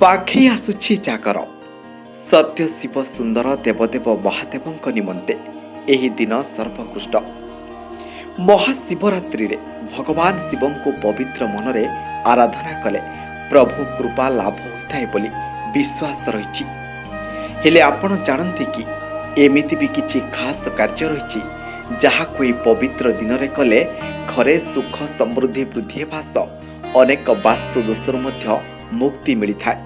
ପାଖେଇ ଆସୁଛି ଜାଗର। ସତ୍ୟ, ଶିବ, ସୁନ୍ଦର, ଦେବଦେବ ମହାଦେବଙ୍କ ନିମନ୍ତେ ଏହି ଦିନ ସର୍ବୋତ୍କୃଷ୍ଟ। ମହାଶିବରାତ୍ରିରେ ଭଗବାନ ଶିବଙ୍କୁ ପବିତ୍ର ମନରେ ଆରାଧନା କଲେ ପ୍ରଭୁ କୃପା ଲାଭ ହୋଇଥାଏ ବୋଲି ବିଶ୍ୱାସ ରହିଛି। ହେଲେ ଆପଣ ଜାଣନ୍ତି କି, ଏମିତି ବି କିଛି ଖାସ କାର୍ଯ୍ୟ ରହିଛି, ଯାହାକୁ ଏହି ପବିତ୍ର ଦିନରେ କଲେ ଘରେ ସୁଖ ସମୃଦ୍ଧି ବୃଦ୍ଧି ହେବା ସହ ଅନେକ ବାସ୍ତୁ ଦୋଷରୁ ମଧ୍ୟ ମୁକ୍ତି ମିଳିଥାଏ।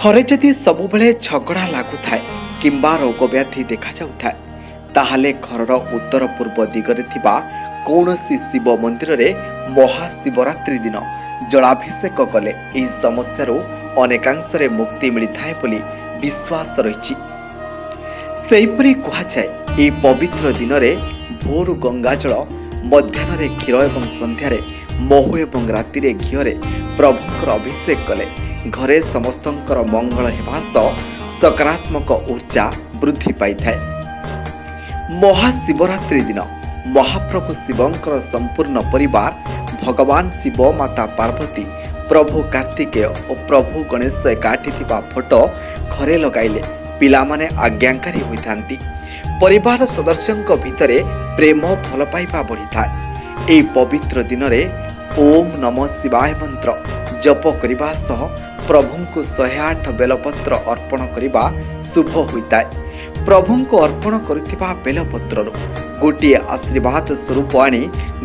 ଘରେ ଯଦି ସବୁବେଳେ ଝଗଡ଼ା ଲାଗୁଥାଏ କିମ୍ବା ରୋଗ ବ୍ୟାଧି ଦେଖାଯାଉଥାଏ, ତାହେଲେ ଘରର ଉତ୍ତର ପୂର୍ବ ଦିଗରେ ଥିବା କୌଣସି ଶିବ ମନ୍ଦିରରେ ମହାଶିବରାତ୍ରି ଦିନ ଜଳାଭିଷେକ କଲେ ଏହି ସମସ୍ୟାରୁ ଅନେକାଂଶରେ ମୁକ୍ତି ମିଳିଥାଏ ବୋଲି ବିଶ୍ୱାସ ରହିଛି। ସେହିପରି କୁହାଯାଏ, ଏହି ପବିତ୍ର ଦିନରେ ଭୋରୁ ଗଙ୍ଗାଜଳ, ମଧ୍ୟାହ୍ନରେ କ୍ଷୀର ଏବଂ ସନ୍ଧ୍ୟାରେ ମହୁ ଏବଂ ରାତିରେ ଘିଅରେ ପ୍ରଭୁଙ୍କର ଅଭିଷେକ କଲେ ଘରେ ସମସ୍ତଙ୍କର ମଙ୍ଗଳ ହେବା ସହ ସକାରାତ୍ମକ ଉର୍ଜା ବୃଦ୍ଧି ପାଇଥାଏ। ମହାଶିବରାତ୍ରି ଦିନ ମହାପ୍ରଭୁ ଶିବଙ୍କର ସମ୍ପୂର୍ଣ୍ଣ ପରିବାର ଭଗବାନ ଶିବ, ମାତା ପାର୍ବତୀ, ପ୍ରଭୁ କାର୍ତ୍ତିକେୟ ଓ ପ୍ରଭୁ ଗଣେଶ ଏକାଠି ଥିବା ଫଟୋ ଘରେ ଲଗାଇଲେ ପିଲାମାନେ ଆଜ୍ଞାକାରୀ ହୋଇଥାନ୍ତି। ପରିବାର ସଦସ୍ୟଙ୍କ ଭିତରେ ପ୍ରେମ ଭଲ ପାଇବା ବଢ଼ିଥାଏ। ଏହି ପବିତ୍ର ଦିନରେ ଓମ୍ ନମ ଶିବାୟ ମନ୍ତ୍ର ଜପ କରିବା ସହ ପ୍ରଭୁଙ୍କୁ 108 ବେଲପତ୍ର ଅର୍ପଣ କରିବା ଶୁଭ ହୋଇଥାଏ। ପ୍ରଭୁଙ୍କୁ ଅର୍ପଣ କରୁଥିବା ବେଲପତ୍ରରୁ ଗୋଟିଏ ଆଶୀର୍ବାଦ ସ୍ୱରୂପ ଆଣି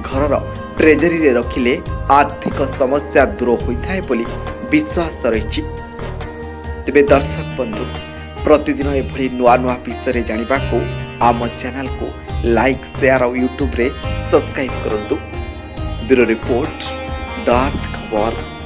ଘରର ଟ୍ରେଜେରୀରେ ରଖିଲେ ଆର୍ଥିକ ସମସ୍ୟା ଦୂର ହୋଇଥାଏ ବୋଲି ବିଶ୍ୱାସ ରହିଛି। ତେବେ ଦର୍ଶକ ବନ୍ଧୁ, ପ୍ରତିଦିନ ଏଭଳି ନୂଆ ନୂଆ ବିଷୟରେ ଜାଣିବାକୁ ଆମ ଚ୍ୟାନେଲକୁ ଲାଇକ୍, ସେୟାର ଆଉ ୟୁଟ୍ୟୁବରେ ସବସ୍କ୍ରାଇବ୍ କରନ୍ତୁ। ବ୍ୟୁରୋ ରିପୋର୍ଟ, ଦ ଆର୍ଥ ଖବର।